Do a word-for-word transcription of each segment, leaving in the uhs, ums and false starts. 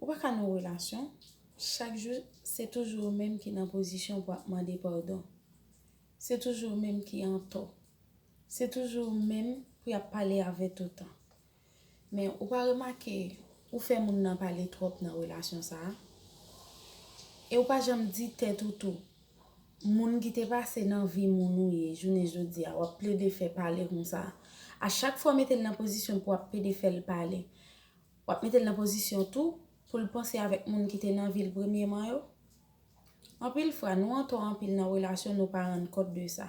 Ou pa ka nan relasyon, chak jou se toujou ou menm ki nan pozisyon pou ap mande padon. Se toujou ou menm ki antò. Se toujou ou menm pou y ap pale avè toutan. Men ou pa remake ou fè moun nan pale twòp nan relasyon sa a? E ou pa janm di tèt ou tou, moun ki te pase nan vi moun ou ye jounen jodi a, w ap plede fè pale konsa. A chak fwa w mete l nan pozisyon pou w ap plede fè l pale, w ap mete l nan pozisyon tou pou l panse avèk moun ki te nan vi l premyeman yo. Anpil fwa, nou antò anpil nan relasyon, nou pa rann kont de sa.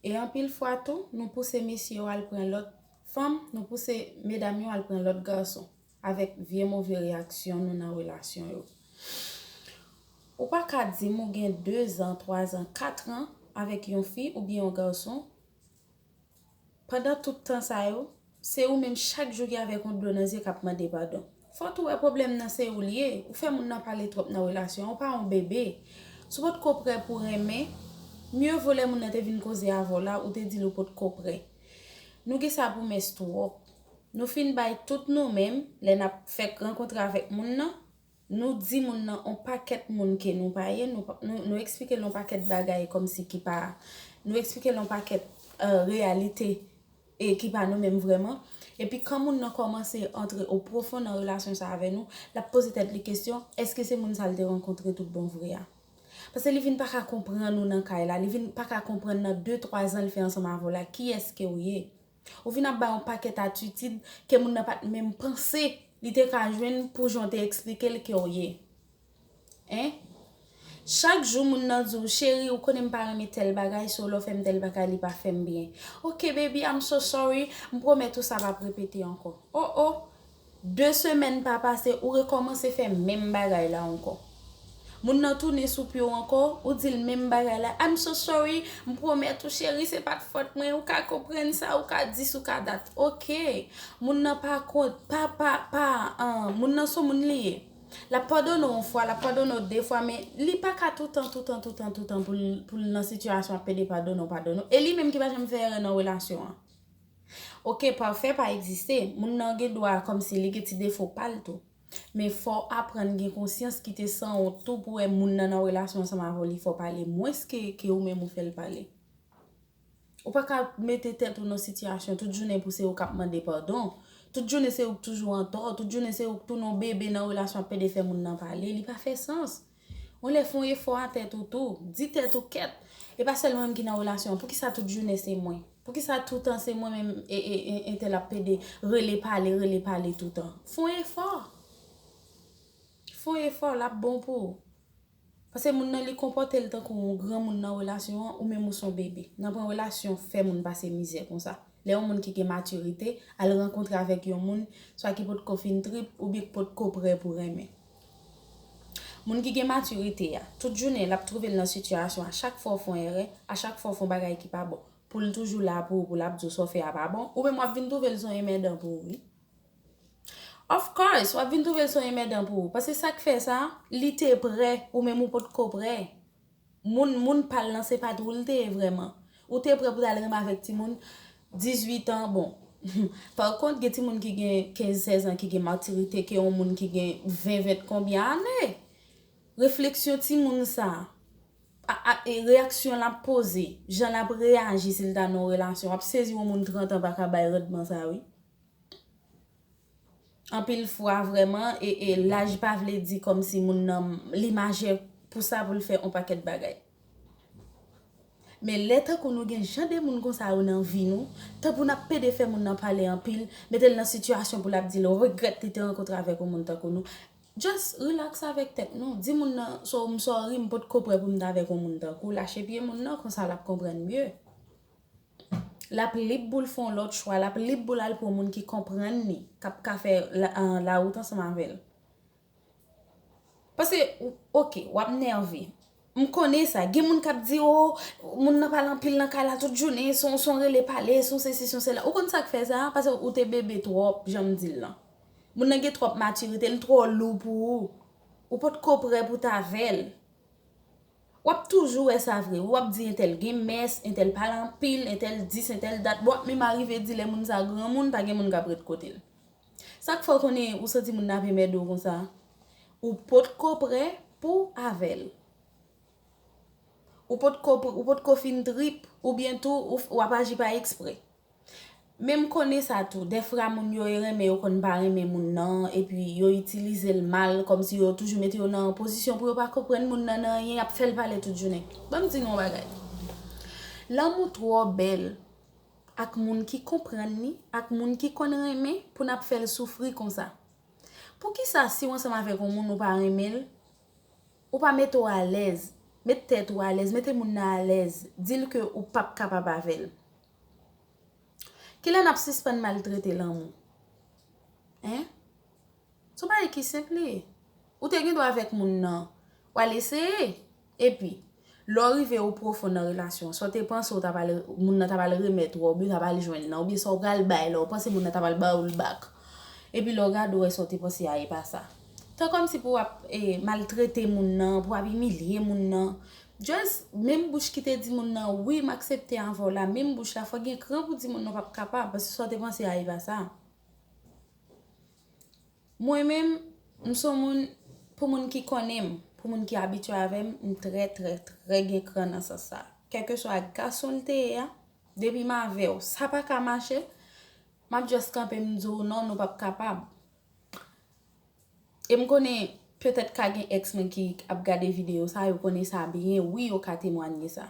E anpil fwa tou, nou pouse mesye yo al pran lòt fanm, nou pouse medam yo al pran lòt gason, avèk vye move reyaksyon nou nan relasyon yo. Ou pa ka di m ou gen de zan, twa zan, kat an avèk yon fi oubyen yon gason, pandan tout tan sa yo, se ou menm chak jou ki avèk yon dlo nan zye k ap mande padon. Fò w tou wè pwoblèm nan se ou l ye. Ou fè moun nan pale twòp nan relasyon an, ou pa yon bebe. Si w potko prè pou renmen, mye vo lè moun nan te vin koze avè w la, ou te di l ou potko prè. Nou gen sa pou mès twòp. Nou fin bay tout nou menm, lè n ap fèk rankontre avèk moun nan, nou di moun nan on pakèt moun ke nou pa ye, nou, nou, nou eksplike l on pakèt bagay kòmsi ki pa, nou eksplike l on pakèt, euh, reyalite e ki pa nou menm vrèman. Epi kan moun nan kòmanse antre o pwofon nan relasyon sa avè nou, l ap poze tèt li kesyon, èske se moun sa l te rankontre tout bon vre a? Paske li vin pa ka konprann ou nan kay la, li vin pa ka konprann nan de twa zan l fè ansanm avè w la, kiyès ke w ye. Ou vin ap bay yon pakèt atitid ke moun nan pa t menm panse li te ka jwenn pou jan w te eksplike l ke w ye. Hein? Chak jou moun nan di w, cheri, ou konnen m pa renmen tèl bagay, so lè w fè m tèl bagay, li pa fè m byen. Ok, baby, I'm so sorry, m pwomèt ou sa p ap repete ankò. Oh, oh! De semèn pa pase, ou rekòmanse fè menm bagay la ankò. Moun nan tounen sou pye w ankò, ou di l menm bagay la. I'm so sorry, m pwomèt ou, cheri, se pa t fòt mwen, ou ka konprann sa, ou ka di sa, ou ka dat. Ok, moun nan pa kont, pa, pa, pa, an, moun nan se yon moun li ye. L ap padone w yon fwa, l ap padone w de fwa, men li pa ka toutan, toutan, toutan, toutan pou l, pou l nan sitiyasyon ap pede padone w, padone w. E li menm ki pa janm fè erè nan relasyon an. Ok, pafè pa egziste. Moun nan gen dwa kòmsi li gen ti defo pa l tou. Men fò w aprann gen konsyans, kite san wont tou pou wè moun nan nan relasyon ansanm avè w, li fè w pale mwens ke, ke ou menm ou fè l pale. Ou pa ka mete tèt ou nan sitiyasyon tout jounen pou se ou k ap mande padon. Tout jounen se ou k toujou antò. Tout jounen se ou k tounen yon bebe nan relasyon ap pede fè moun nan pale. Li pa fè sans. Yon lè fè yon efò a tèt ou tou. Di tèt ou kèt. E pa sèl mwen menm ki nan relasyon an. Poukisa tout jounen se mwen? Poukisa toutan se mwen menm e, e, e, entèl ap pede rele pale, rele pale toutan? Fè yon efò. Fè yon efò, l ap bon pou ou. Paske moun nan li konpòte l tankou yon granmoun nan relasyon an, ou menm ou se yon bebe. Nan pran relasyon fè moun pase mizè konsa. Lè yon moun ki gen matirite al rankontre avèk yon moun, swa ki potko fin trip oubyen ki potko prè pou renmen. Moun ki gen matirite a, tout jounen l ap twouve l nan sitiyasyon a, chak fwa w fè yon erè, a chak fwa w fè yon bagay ki pa bon, pou l toujou la pou ou, pou l ap di w sa w fè a pa bon, ou menm w ap vin twouve l se yon enmèdan pou ou, wi. Of course, w ap vin twouve l se yon enmèdan pou ou. Paske sa k fè sa, li te prè, ou menm ou potko prè. Moun, moun pa l lan se pa t ou l te ye vrèman. Ou te prè pou t al renmen avèk timoun dizuit an, bon. Pa kont, gen timoun ki gen kenz, sèz an ki gen matirite ke yon moun ki gen ven, ven konbyen ane. Refleksyon timoun sa, a, a, e reyaksyon l ap poze, jan l ap reyaji si l ta nan yon relasyon, w ap sezi yon moun trant an pa ka bay randman sa, wi. Anpil fwa, vrèman, e, e laj pa vle di kòmsi moun nan li majè pou sa pou l fè yon pakèt bagay. Men lè tankou nou gen jan de moun konsa yo nan vi nou, tan pou n ap pede fè moun nan pale anpil, mete l nan sitiyasyon pou l ap di l regrèt li te rankontre avèk yon moun tankou nou. Just relax avèk tèt nou. Di moun nan, so, m sorry, m potko prè pou m t avèk yon moun tankou w. Lache pye moun nan, konsa l ap konprann mye. L ap lib pou l fè yon lòt chwa, l ap lib pou l al pran moun ki konprann li, k ap ka fè la, an, lawout ansanm avè l. Paske, ou, oke, w ap nève. M konnen sa. Gen moun k ap di, o, moun nan pale anpil nan kay la tout jounen, se yon, se yon rele pale, se yon sesi, se yon sela. Ou konn sa k fè sa? Paske ou te bebe twòp, jan m di l lan. Moun nan gen twòp matirite, li twò lou pou ou. Ou potko prè pou t avè l. W ap toujou wè sa vre. W ap di entèl gen mès, entèl pale anpil, entèl dis, entèl dat. Bon, w ap menm arive di lè moun sa granmoun, pa gen moun k ap ret kote l. Sa k fè w konnen ou santi moun nan ap enmède w konsa? ou potko prè pou avè l. Ou potko, ou potko fin trip, oubyen tou ou, w ap aji pa eksprè. Men m konnen sa tou, dèfwa moun yo e renmen yo konn pa renmen moun nan, epi yo itilize l mal, kòmsi yo toujou mete yo nan pozisyon pou yo pa konprann moun nan nan anyen, y ap fè l pale tout jounen. Ban m di nou yon bagay. Lanmou twò bèl ak moun ki konprann li, ak moun ki konn renmen, pou n ap fè l soufri konsa. Poukisa si w ansanm avèk yon moun ou pa renmen l, ou pa mete w alèz, met tèt ou alèz, mete moun nan alèz, di l ke ou p ap kapab avè l? Kilè n ap sispann maltrete lanmou? Hein? Se yon bagay ki senp li ye. Ou te gen dwa avèk moun nan, w al eseye, epi lè w rive o pwofon nan relasyon an, sa w te panse w ta pral, moun nan ta pral remèt ou, oubyen w ta pral jwenn nan, oubyen sa w pral bay la, w panse moun nan ta pral ba ou l back. Epi lè w gade w wè sa w te panse a e pa sa. Tan kòmsi pou w ap eh, maltrete moun nan, pou w ap imilye moun nan. Just menm bouch ki te di moun nan wi m aksepte avè w la, menm bouch la fò gen kran pou di moun nan w p ap kapab, paske sa w te panse a e pa sa. Mwen menm, m se yon moun, pou moun ki konnen m, pou moun ki abitye avè m, m trè, trè, trè gen kran nan sans sa. Kèlkeswa gason l te ye a, depi m avè w, sa pa ka mache, m ap just kanpe m di w non, nou p ap kapab. E m konnen, petèt ka gen èks mwen ki ap gade videyo sa, yo konnen sa byen, wi, yo ka temwanye sa.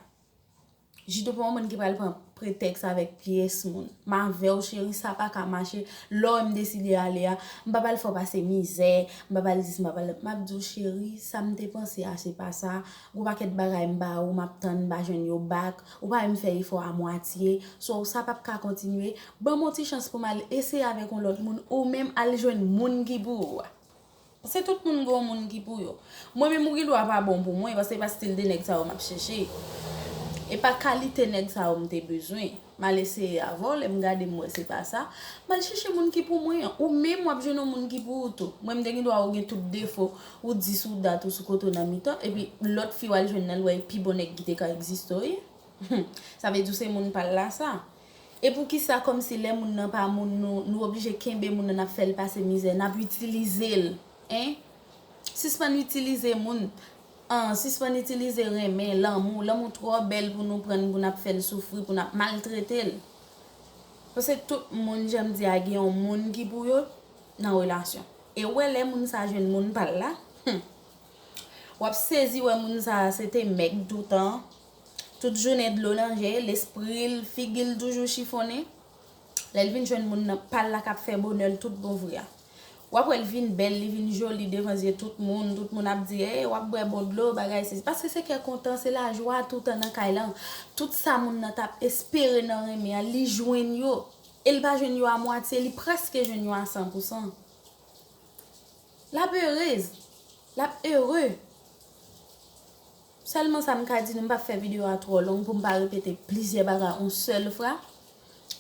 Jidou pa yon moun ki pral pran pretèks avèk pyès moun. M avè w cheri, sa pa ka mache. Lè w wè m deside ale a, m pa pral fè w pase mizè, m pa pral di s, m pa pral, m ap di w cheri, sa m te panse a se pa sa. Gon pakèt bagay m ba ou, m ap tann, m pa jwenn yo back. Ou pa menm fè efò a mwatye. So, sa p ap ka kontinye. Ban m yon ti chans pou m al eseye avèk yon lòt moun, ou menm al jwenn moun ki pou ou a. Se tout moun gen yon moun ki pou yo. Mwen menm ou gen dwa pa bon pou mwen, paske se pa stil de nèg sa yo m ap chèche. E pa kalite nèg sa yo m te bezwen. M al eseye avè w, lè m gade m wè se pa sa. M al chèche moun ki pou mwen an. Ou menm w ap jwenn yon moun ki pou ou tou. Mwen m te gen dwa ou gen tout defo, ou di sou dat ou sou kote w nan mitan, epi lòt fi w al jwenn nan l wè e pi bon nèg ki te ka egziste wi. Sa vle di w se moun pa l la sa. E poukisa kòmsi lè moun nan pa moun nou, nou oblije kenbe moun nan, n ap fè l pase mizè, n ap itilize l, en? Sispann itilize moun, an, sispann itilize renmen, lanmou, lanmou twò bèl pou nou pran l, pou n ap fè l soufri, pou n ap maltrete l. Paske tout moun, jan m di a, gen yon moun ki pou yo nan relasyon. E w wè lè moun sa jwenn moun pa l la, hmm, w ap sezi wè moun sa se te mèg toutan. Tout jounen dlo nan je, lespri l, figi l toujou chifonnen. Lè l vin jwenn moun nan pa l la k ap fè bonè l tout bon vre a. W ap wè l vin bèl, li vin joli devan zye tout moun, tout moun ap di, ey, w ap bwè bon dlo, bagay sesi. Paske se kè kontan, se lajwa toutan nan kay lan. Tout sa moun nan t ap espere nan renmen an, li jwenn yo. E l pa jwenn yo a mwatye, li prèske jwenn yo a san pou san. L ap erez, l ap ere. Sèlman sa m ka di nou, m p ap fè videyo a twò long pou m pa repete plizyè bagay yon sèl fwa.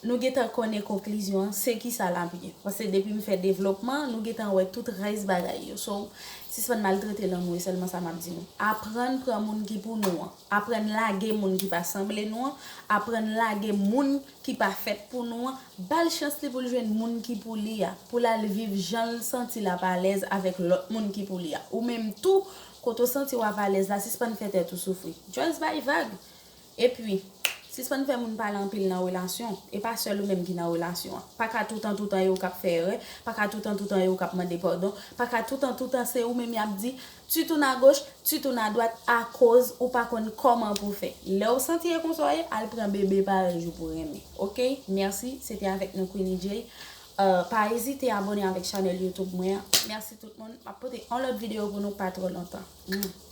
Nou gentan konnen konklizyon an, se kisa l ap ye. Paske depi m fè devlopman, nou gentan wè tout rès bagay yo. So, sispann maltrete lanmou, e sèlman sa m ap di nou. Aprann pran moun ki pou nou an. Aprann lage moun ki pa sanble nou an. Aprann lage moun ki pa fèt pou nou an. Ba l chans li pou l jwenn moun ki pou li a, pou l al viv jan l santi l ap alèz avèk lòt moun ki pou li a. Ou menm tou, kote w santi w ap alèz la, sispann fè tèt ou soufri. Just bay vag. Epi, sispann fè moun pale anpil nan relasyon. E pa sèl ou menm ki nan relasyon an. Pa ka toutan, toutan e ou k ap fè erè. Pa ka toutan, toutan e ou k ap mande padon. Pa ka toutan, toutan se ou menm y ap di, tu tournes à gauche, tu tournes à droite, akoz ou pa konn kòman pou w fè. Lè w santi e konsa w ye, al pran bebe parèy ou pou renmen. Oke? Mèsi. Se te avèk nou Queenie J. Euh, pa ezite abòne avèk chanèl YouTube mwen an. Mèsi tout moun. M ap pote yon lòt videyo pou nou pa twò lontan. Mm.